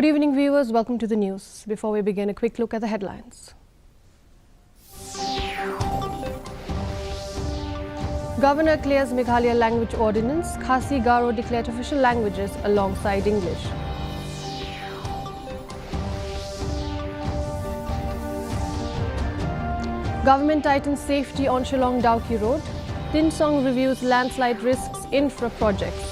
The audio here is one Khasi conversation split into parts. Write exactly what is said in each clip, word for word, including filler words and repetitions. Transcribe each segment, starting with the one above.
Good evening, viewers. Welcome to the news. Before we begin, a quick look at the headlines. Governor clears Meghalaya language ordinance, Khasi, Garo declared official languages alongside English. Government tightens safety on Shillong Dawki Road. Tynsong reviews landslide risks, infra projects.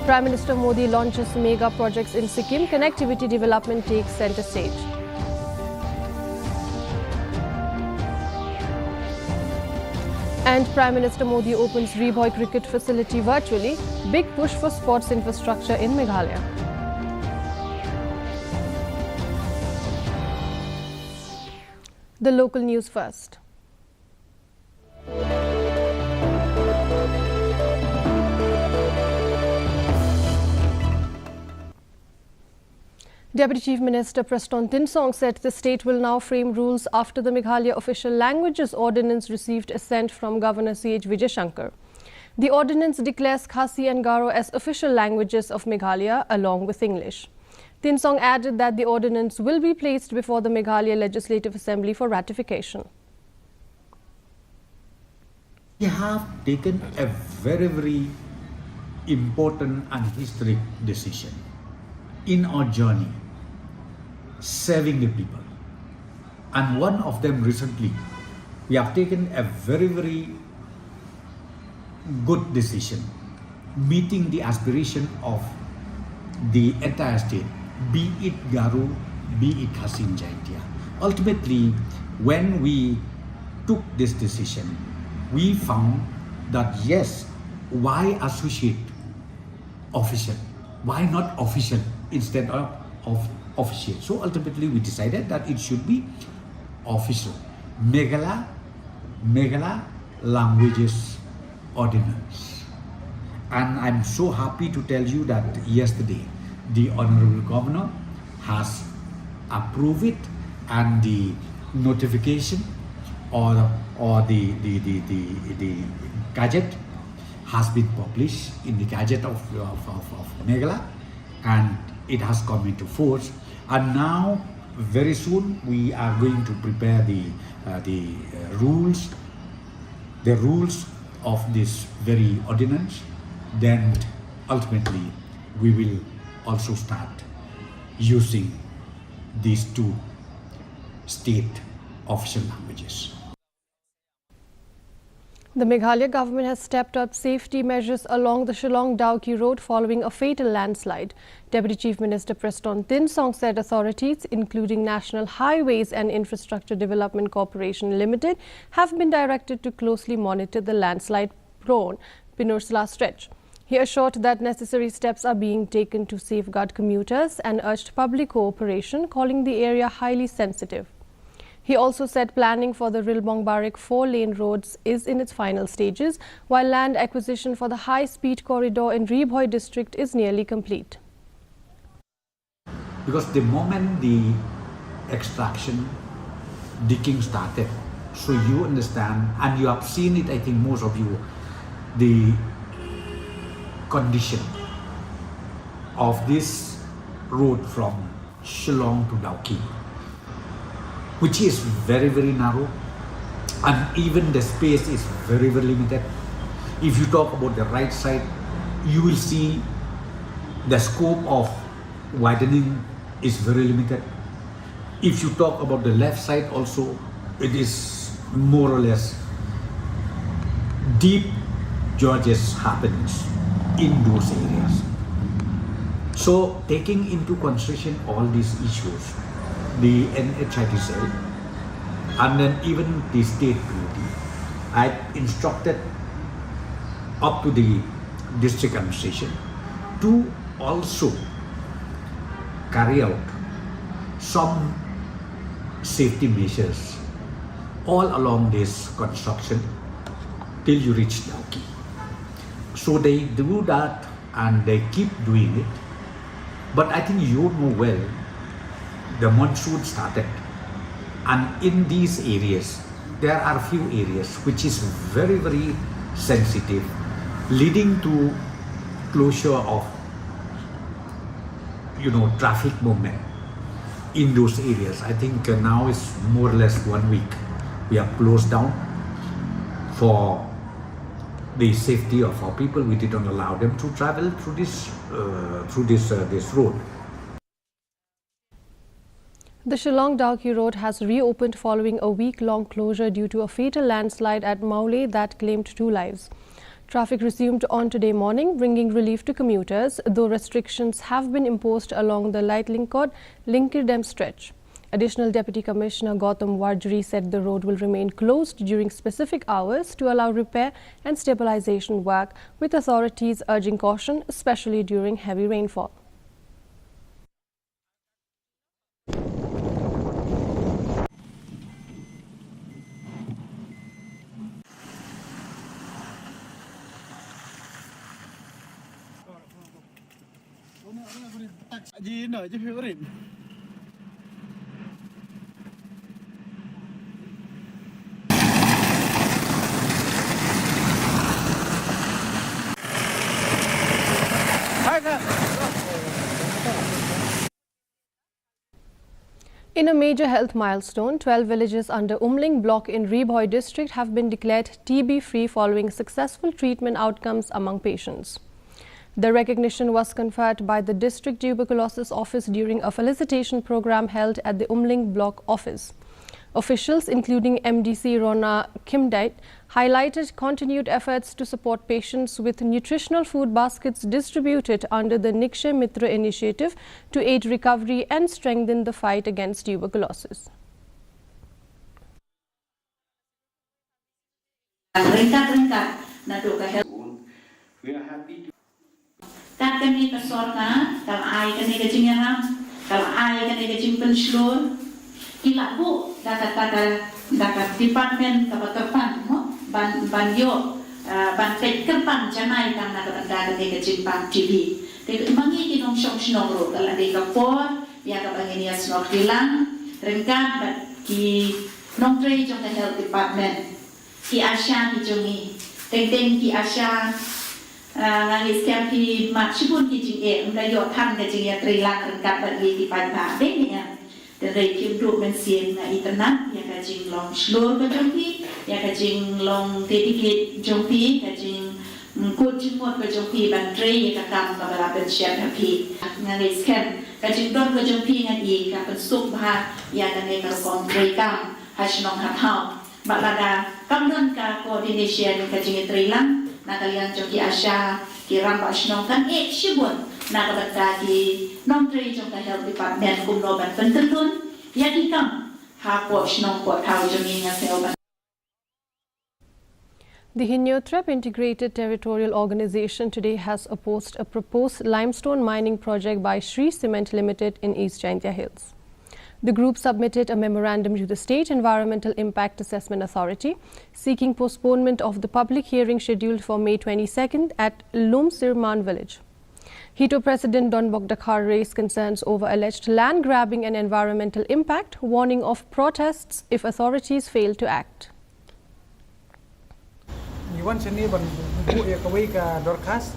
Prime Minister Modi launches mega projects in Sikkim. Connectivity development takes centre stage. And Prime Minister Modi opens Ri Bhoi cricket facility virtually. Big push for sports infrastructure in Meghalaya. The local news first. Deputy Chief Minister Prestone Tynsong said the state will now frame rules after the Meghalaya Official Languages Ordinance received assent from Governor C H Vijayashankar. The ordinance declares Khasi and Garo as official languages of Meghalaya along with English. Tynsong added that the ordinance will be placed before the Meghalaya Legislative Assembly for ratification. We have taken a very, very important and historic decision in our journey, serving the people. And one of them recently, we have taken a very, very good decision, meeting the aspiration of the entire state, be it Garo, be it Khasi and Jaintia. Ultimately, when we took this decision, we found that yes, why associate official? Why not official instead of, of official? So ultimately, we decided that it should be official. Meghalaya, Meghalaya Languages Ordinance. And I'm so happy to tell you that yesterday, the Honorable Governor has approved it, and the notification or, or the, the, the, the, the gazette has been published in the Gazette of, of, of, of Meghalaya, and it has come into force. And now, very soon, we are going to prepare the, uh, the, uh, rules, the rules of this very ordinance. Then, ultimately, we will also start using these two state official languages. The Meghalaya government has stepped up safety measures along the Shillong Dawki Road following a fatal landslide. Deputy Chief Minister Prestone Tynsong said authorities, including National Highways and Infrastructure Development Corporation Limited, have been directed to closely monitor the landslide prone Pinursla stretch. He assured that necessary steps are being taken to safeguard commuters and urged public cooperation, calling the area highly sensitive. He also said planning for the Rilbong Barik four-lane roads is in its final stages, while land acquisition for the high-speed corridor in Ri Bhoi district is nearly complete. Because the moment the extraction, digging started, so you understand, and you have seen it, I think most of you, the condition of this road from Shillong to Dawki, which is very, very narrow, and even the space is very, very limited. If you talk about the right side, you will see the scope of widening is very limited. If you talk about the left side also, it is more or less deep gorges happens in those areas. So, taking into consideration all these issues, the N H I D cell and then even the state P U D, I instructed up to the district administration to also carry out some safety measures all along this construction till you reach Dawki. So they do that and they keep doing it. But I think you know well, the monsoon started. And in these areas, there are few areas which is very, very sensitive, leading to closure of, you know, traffic movement in those areas. I think, uh, now is more or less one week. We have closed down for the safety of our people. We didn't allow them to travel through this, uh, through this, uh, this road. The Shillong Dawki Road has reopened following a week-long closure due to a fatal landslide at Mawlai that claimed two lives. Traffic resumed on today morning, bringing relief to commuters, though restrictions have been imposed along the Laitlingkot Lyngkyrdem stretch. Additional Deputy Commissioner Gautam Warjri said the road will remain closed during specific hours to allow repair and stabilization work, with authorities urging caution, especially during heavy rainfall. In a major health milestone, twelve villages under Umling block in Ri Bhoi district have been declared T B free following successful treatment outcomes among patients. The recognition was conferred by the District Tuberculosis Office during a felicitation program held at the Umling Block Office. Officials, including M D C Rona Khymdeit, highlighted continued efforts to support patients with nutritional food baskets distributed under the Nikshay Mitra initiative to aid recovery and strengthen the fight against tuberculosis. Ryngkat-ryngkat naduh ka health. Kat kane ka sorkar ka la ai kane ka jingïarap, ka la ai kane ka jingpynshlur. Ki la buh da kata ka, da ka department kaba kyrpang, mo, ban, ban ïoh, ah, ban peit kyrpang janai tang na ka bynta kane ka jingpang T B. Te ma ngi ki nongshong shnong ruh ka la dei ka por ïa kaba ngin ïa snoh kti lang ryngkat bad ki nongtrei jong ka health department. Ki ASHA ki jong ngi. Teng teng ki ASHA, ah, nga ngeit skhem phi mad shibun ki jingeh, ym da ïoh than ka jingïatreilang ryngkat bad ngi ki paidbah. Dei ne em? Te hynrei kim duh mynsiem, nga itynnad ïa ka jinglong shlur ka jong phi, ïa ka jinglong dedicate jong phi, ka jing, mm, kut jingmut ka jong phi ban trei ïa ka kam kaba la pynshai ha phi. Nga ngeit skhem ka jingdon ka jong phi ngan ïoh ka pynsuk bha ïa kane ka rukom trei kam ha shnong ha thaw. Bad lada kam don ka coordination, ka jingïatreilang na ka liang jong ki ASHA, ki rangbah shnong kan eh shibun na ka bynta ki nongtrei jong ka health department kumno ban pynkyndon ïa ki kam hapoh shnong poh thaw jong ngi. Nga sngew ban The Hynñiewtrep Integrated Territorial Organization today has opposed a proposed limestone mining project by Shree Cement Limited in East Jaintia Hills. The group submitted a memorandum to the State Environmental Impact Assessment Authority seeking postponement of the public hearing scheduled for May twenty-second at Lumsirman village. HITO President Donbok Dkhar raised concerns over alleged land grabbing and environmental impact, warning of protests if authorities fail to act. Ngi wan shane ban buh ïa kawei ka dorkhas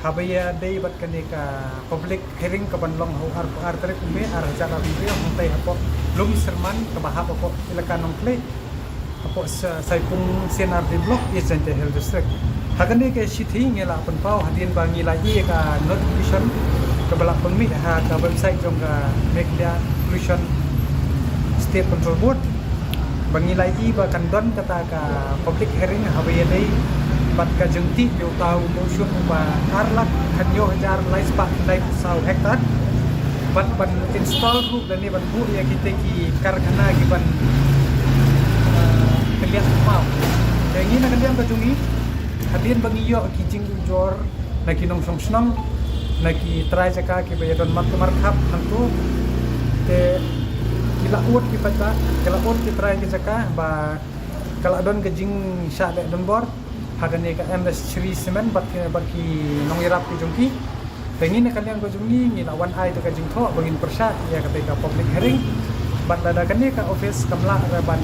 haba ïadei bad kane ka public hearing kaban long ha u arphew ar tarik u May ar hajar arphew hynriew, hangtai hapoh Lumsirman kaba hap hapoh Elaka Nongkhlieh, hapoh Sa-, Saipung C and R D Block, East Jaintia Hills District. Ha kane ka shithi ngi la pynpaw hadien ba ngi la ïoh ïa ka notification kaba la pynmih ha ka website jong ka Meghalaya Pollution State Control Board, ba ngi la ïohi ba kan don kata ka public hearing haba ïadei bad ka jingtih ïa uta u mawshun uba ar lak khathynñiew hajar lai spah laiphew saw hektar. Bad ban install ruh lane ban buh ïa kita ki karkhana kiban, ah, kylliang kmaw. Te ngi na ka liang ka jong ngi, hadien ba ngi ïoh ki jingujor na ki nongshong shnong, na ki trai jaka kiba ïadon markhap hangto. Te ki la ud ki paidbah, ki la ud ki trai ki jaka ba ka la don ka jingshah leh donbor ha kane ka M S Shree Cement bad ki, bad ki nongïarap ki jong ki. Te ngi na ka liang ka jong ngi ngi la wan ai da ka jingthoh ba ngin pyrshah ïa kata ka public hearing. Bad lada kane ka office kam lah re ban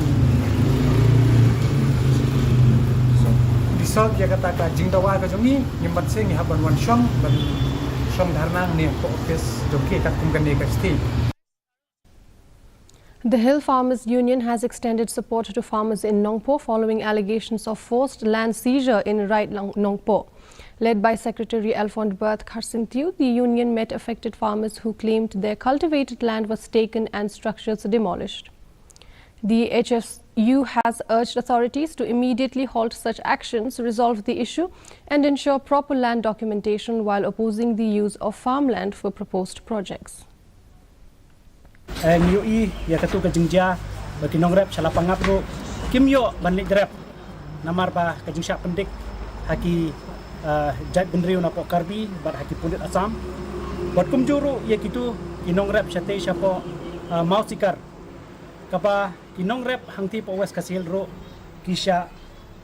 dis-, Solve ïa kata ka jingdawa ka jong ngi, ngim pat sngewsih ban wan shong, ban shong dharna hangne ha office jong ki katkum kane ka state. The Hill Farmers Union has extended support to farmers in Nongpoh following allegations of forced land seizure in Raid Nongpoh. Led by Secretary Alfond Berth Kharsyntiew, the union met affected farmers who claimed their cultivated land was taken and structures demolished. The H F U has urged authorities to immediately halt such actions, resolve the issue, and ensure proper land documentation while opposing the use of farmland for proposed projects. Eh, ngi ïohi ïa katu ka jingjia ba ki nongrep sha la Pangap ruh kim ïoh ban leit rep namar ba ka jingshah pyndik ha ki, eh, jaitbynriew napoh Karbi bad ha ki pulit Assam. Bad kumjuh ruh ïa kitu ki nongrep shatei shapoh, eh, Mawsikar, kaba ki nongrep hangtei poh West Khasi Hills ruh ki shah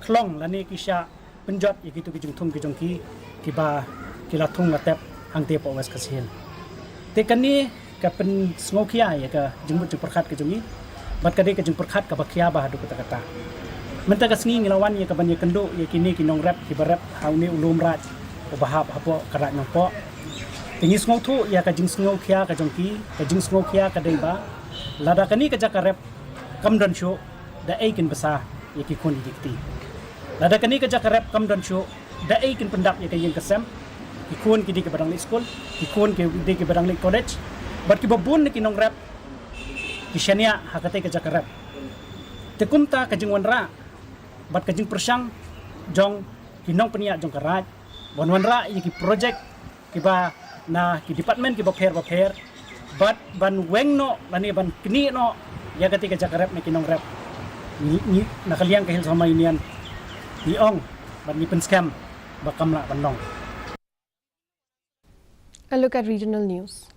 khlong lane ki shah pynjot ïa kitu ki jingthung ki jong ki, kiba ki la thung la tep hangtei poh West Khasi Hills. Te kane ka pynsngewkhia ïa ka jingmut jingpyrkhat ka jong ngi bad ka dei ka jingpyrkhat kaba khia bha haduh katta katta. Mynta ka sngi ngi la wan ïa ka ban ïakynduh ïa kine ki nongrep kiba rep ha une u lum Raid uba hap hapoh ka Raid Nongpoh. Te ngi sngewthuh ïa ka jingsngewkhia ka jong ki, ka jingsngewkhia ka dei ba lada kane ka jaka rep kam don shuh, da ei kin bsa ïa ki khun ïa ki kti. Lada kane ka jaka rep kam don shuh, da ei kin pyndap ïa ka ïing ka sem. Ki khun ki dei kiba dang leit skul, ki khun ki dei kiba dang leit college, bad kiba bun na ki nongrep ki shaniah ha katei ka jaka rep. Te kumta ka jingwanrah bad ka jingpyrshang jong ki nongpynïaid jong ka Raid ban wanrah ïa ki projek kiba na ki department kiba pher ba pher bad ban weng noh lane ban knieh noh ïa katei ka jaka rep na ki nongrep. Ngi, ngi, na ka liang ka Hills Farmers Union ngi ong bad ngi pynskhem ba kam lah ban long. A look at regional news.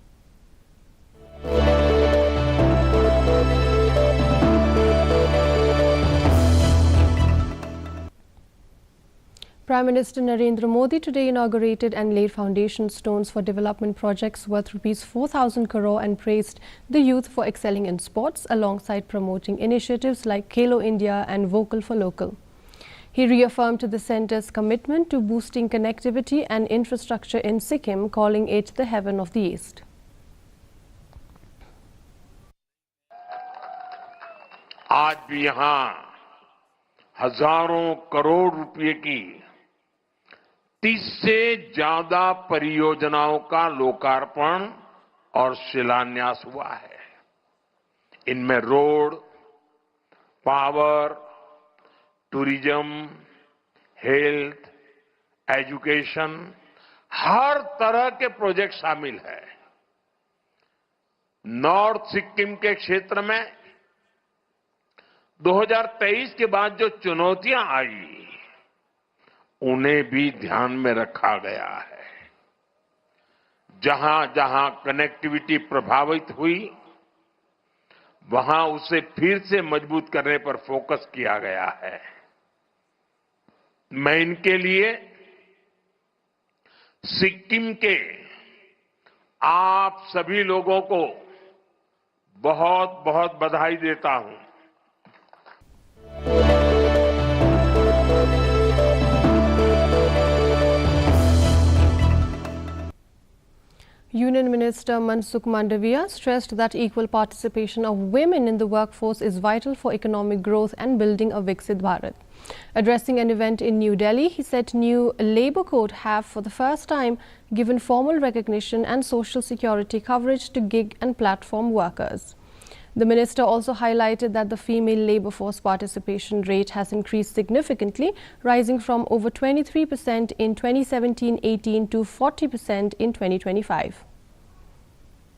Prime Minister Narendra Modi today inaugurated and laid foundation stones for development projects worth rupees four thousand crore and praised the youth for excelling in sports, alongside promoting initiatives like Khelo India and Vocal for Local. He reaffirmed the centre's commitment to boosting connectivity and infrastructure in Sikkim, calling it the heaven of the East. आज भी यहां हजारों करोड़ रुपए की तीस से ज्यादा परियोजनाओं का लोकार्पण और शिलान्यास हुआ है। इनमें road, power, tourism, health, education, हर तरह के प्रोजेक्ट शामिल है। नॉर्थ सिक्किम के क्षेत्र में दो हज़ार तेईस के बाद जो चुनौतियां आई, उन्हें भी ध्यान में रखा गया है। जहां-जहां कनेक्टिविटी प्रभावित हुई, वहां उसे फिर से मजबूत करने पर फोकस किया गया है। मैं इनके लिए सिक्किम के आप सभी लोगों को बहुत-बहुत बधाई देता हूं। Union Minister Mansukh Mandaviya stressed that equal participation of women in the workforce is vital for economic growth and building a Viksit Bharat. Addressing an event in New Delhi, he said new Labour Code have, for the first time, given formal recognition and social security coverage to gig and platform workers. The minister also highlighted that the female labour force participation rate has increased significantly, rising from over twenty-three percent in twenty seventeen eighteen to forty percent in twenty twenty-five.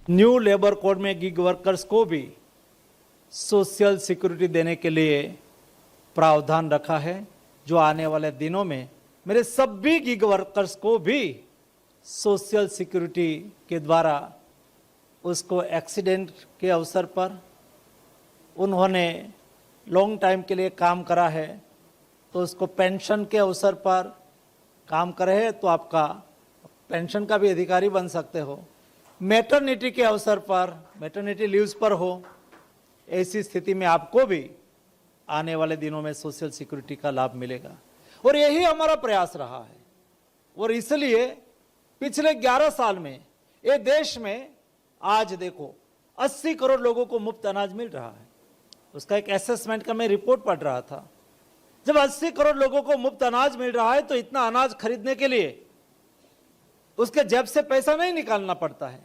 New labour code में gig workers को भी social security देने के लिए प्रावधान रखा है, जो आने वाले दिनों में मेरे सभी गिग वर्कर्स को भी सोशल सिक्योरिटी के द्वारा उसको एक्सीडेंट के अवसर पर, उन्होंने लॉन्ग टाइम के लिए काम करा है तो उसको पेंशन के अवसर पर काम करे है तो आपका पेंशन का भी अधिकारी बन सकते हो। मैटरनिटी के अवसर पर, मैटरनिटी लीव्स पर हो, ऐसी स्थिति में आपको भी आने वाले दिनों में सोशल सिक्योरिटी का लाभ मिलेगा। और यही हमारा प्रयास रहा है। और इसलिए पिछले ग्यारह साल में ये देश में आज देखो, अस्सी करोड़ लोगों को मुफ्त अनाज मिल रहा है। उसका एक असेसमेंट का मैं रिपोर्ट पढ़ रहा था। जब अस्सी करोड़ लोगों को मुफ्त अनाज मिल रहा है, तो इतना अनाज खरीदने के लिए उसके जेब से पैसा नहीं निकालना पड़ता है।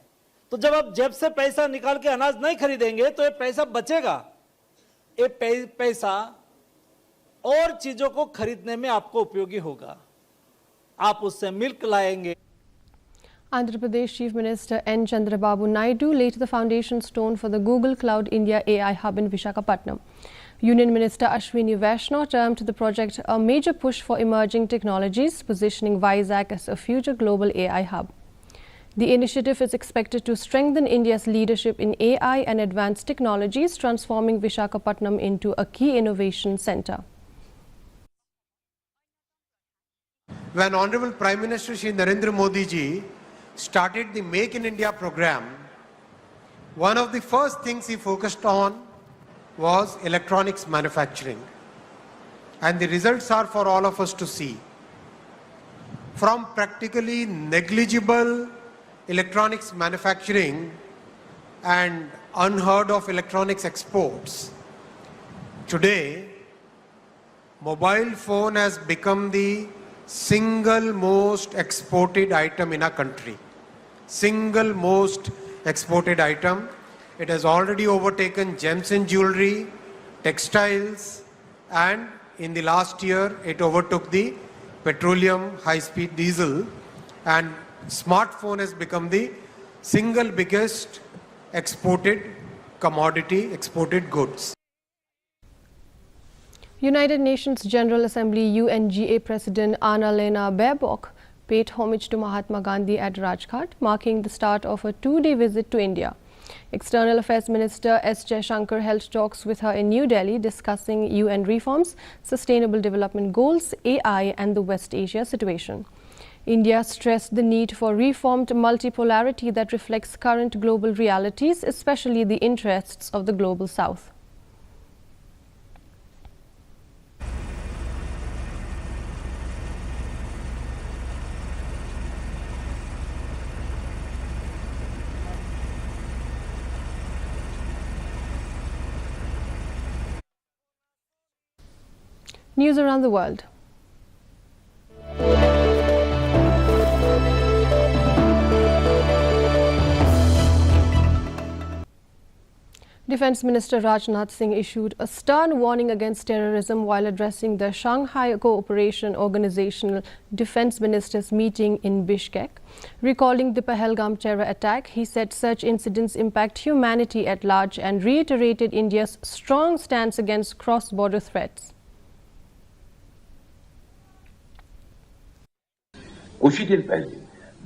तो जब आप जेब से पैसा निकाल के अनाज नहीं खरीदेंगे, तो ये पैसा बचेगा, ये पै-, पैसा और चीजों को खरीदने में आपको उपयोगी होगा। आप उससे मिल्क लाएंगे। Andhra Pradesh Chief Minister N Chandrababu Naidu laid the foundation stone for the Google Cloud India A I Hub in Visakhapatnam. Union Minister Ashwini Vaishnaw termed the project a major push for emerging technologies, positioning Vizag as a future global A I hub. The initiative is expected to strengthen India's leadership in A I and advanced technologies, transforming Visakhapatnam into a key innovation center. When Honorable Prime Minister Shri Narendra Modi ji started the Make in India program, one of the first things he focused on was electronics manufacturing. And the results are for all of us to see. From practically negligible electronics manufacturing and unheard of electronics exports, today, mobile phone has become the single most exported item in our country. Single most exported item. It has already overtaken gems and jewelry, textiles, and in the last year, it overtook the petroleum high-speed diesel, and smartphone has become the single biggest exported commodity, exported goods. United Nations General Assembly U N G A President Annalena Baerbock paid homage to Mahatma Gandhi at Rajghat, marking the start of a two-day visit to India. External Affairs Minister S Jaishankar held talks with her in New Delhi, discussing U N reforms, sustainable development goals, A I, and the West Asia situation. India stressed the need for reformed multipolarity that reflects current global realities, especially the interests of the global South. News around the world. Defense Minister Rajnath Singh issued a stern warning against terrorism while addressing the Shanghai Cooperation Organizational Defense Ministers meeting in Bishkek. Recalling the Pahalgam terror attack, he said such incidents impact humanity at large and reiterated India's strong stance against cross-border threats. कुछ ही दिन पहले,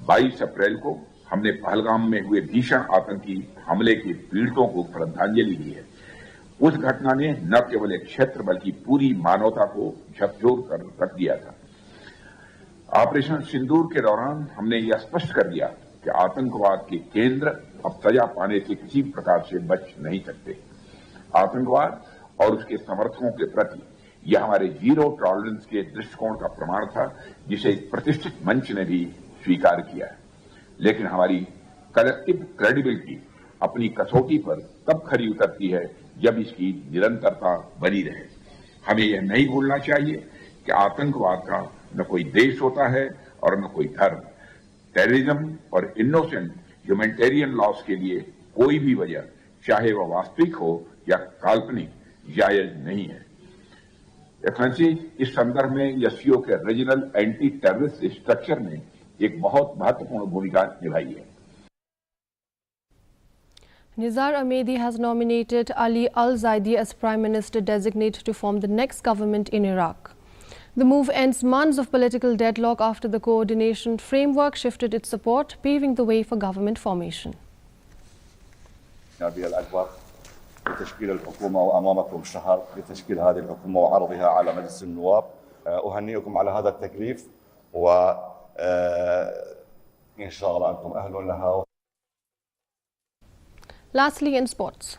बाईस अप्रैल को, हमने पहलगाम में हुए भीषण आतंकी हमले के पीड़ितों को श्रद्धांजलि दी है। उस घटना ने न केवल एक क्षेत्र, बल्कि पूरी मानवता को झकझोर कर रख दिया था। ऑपरेशन सिंदूर के दौरान हमने यह स्पष्ट कर दिया कि आतंकवाद के केंद्र अब सजा पाने से किसी भी प्रकार से बच नहीं सकते। आतंकवाद और उसके समर्थकों के प्रति यह हमारे जीरो टॉलरेंस के दृष्टिकोण का प्रमाण था, जिसे एक प्रतिष्ठित मंच ने भी स्वीकार किया है। लेकिन हमारी कलेक्टिव क्रेडिबिलिटी अपनी कसौटी पर तब खरी उतरती है, जब इसकी निरंतरता बनी रहे। हमें यह नहीं भूलना चाहिए कि आतंकवाद का न कोई देश होता है और न कोई धर्म। टेररिज्म और इनोसेंट ह्यूमैनिटेरियन लॉस के लिए कोई भी वजह, चाहे वह वास्तविक हो या काल्पनिक, जायज नहीं है। एक्सेलेंसी, इस संदर्भ में एससीओ के रीजनल एंटी टेररिस्ट स्ट्रक्चर ने एक बहुत महत्वपूर्ण भूमिका निभाई है। Nizar Ahmadi has nominated Ali Al Zaidi as Prime Minister designate to form the next government in Iraq. The move ends months of political deadlock after the coordination framework shifted its support, paving the way for government formation. الأكبر لتشكيل الحكومة، وأمامكم شهر لتشكيل هذه الحكومة وعرضها على مجلس النواب. أهنئكم على هذا التكليف، و، آه، إن شاء الله أنتم أهل لها. Lastly, in sports.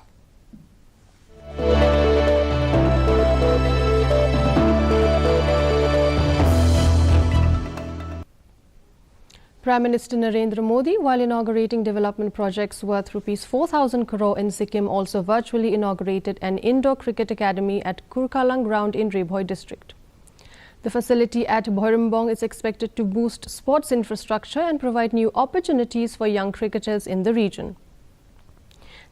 Prime Minister Narendra Modi, while inaugurating development projects worth rupees four thousand crore in Sikkim, also virtually inaugurated an indoor cricket academy at Kurkalang ground in Ri Bhoi district. The facility at Bhoirymbong is expected to boost sports infrastructure and provide new opportunities for young cricketers in the region.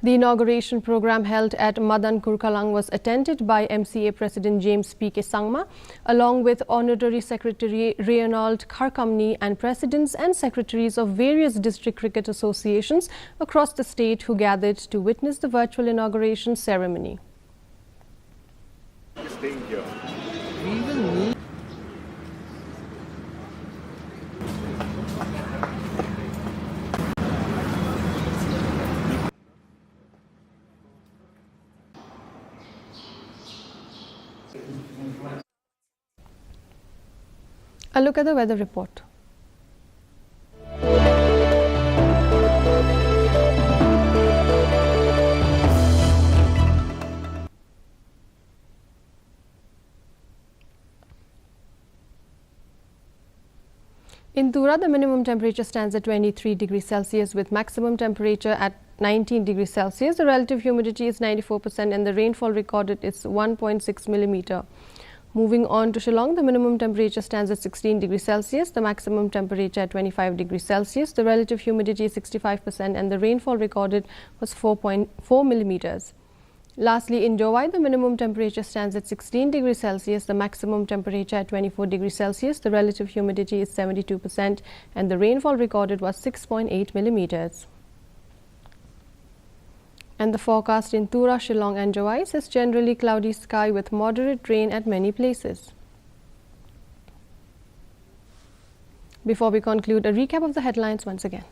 The inauguration program held at Madan Kurkalang was attended by M C A President James P K Sangma, along with Honorary Secretary Raynold Kharkamni and presidents and secretaries of various district cricket associations across the state who gathered to witness the virtual inauguration ceremony. Staying here. We will need A look at the weather report. In Tura, the minimum temperature stands at twenty-three degrees Celsius, with maximum temperature at nineteen degrees Celsius. The relative humidity is ninety-four percent, and the rainfall recorded is one point six millimeter. Moving on to Shillong, the minimum temperature stands at sixteen degrees Celsius, the maximum temperature at twenty-five degrees Celsius. The relative humidity is sixty-five percent, and the rainfall recorded was four point four millimeters. Lastly, in Jowai, the minimum temperature stands at sixteen degrees Celsius, the maximum temperature at twenty-four degrees Celsius, the relative humidity is seventy-two percent, and the rainfall recorded was six point eight millimeters. And the forecast in Tura, Shillong, and Jowai is generally cloudy sky with moderate rain at many places. Before we conclude, a recap of the headlines once again.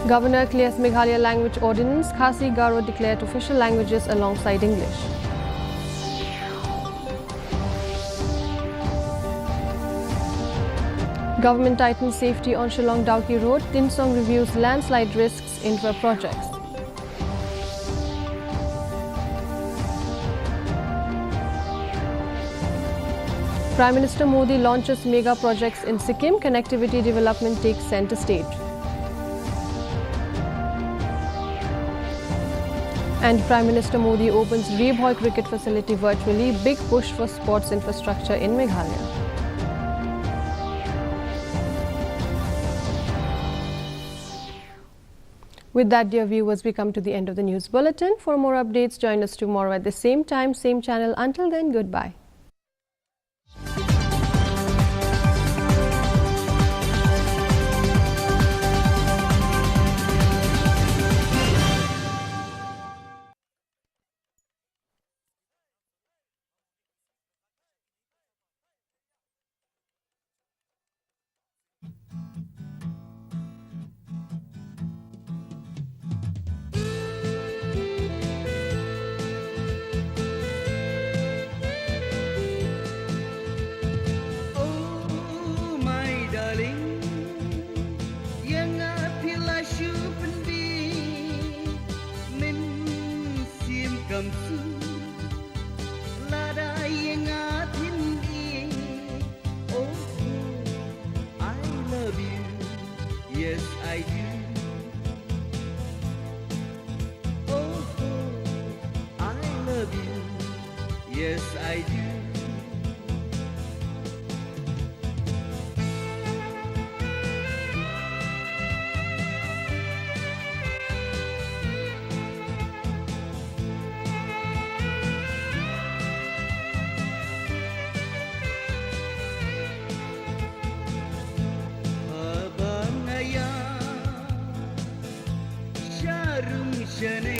Governor clears Meghalaya language ordinance, Khasi, Garo declared official languages alongside English. Government tightens safety on Shillong Dawki Road, Tynsong reviews landslide risks, infra projects. Prime Minister Modi launches mega projects in Sikkim, connectivity development takes centre stage. And Prime Minister Modi opens Ri Bhoi cricket facility virtually, big push for sports infrastructure in Meghalaya. With that, dear viewers, we come to the end of the news bulletin. For more updates, join us tomorrow at the same time, same channel. Until then, goodbye. Oh, my darling, ïa nga phi la shu pynbit mynsiem kam suk, lada ïa nga phin ïeit. Oh, I love you, yes I do. Oh, I love you, yes I do. Haba nga ïaid sha rum shane,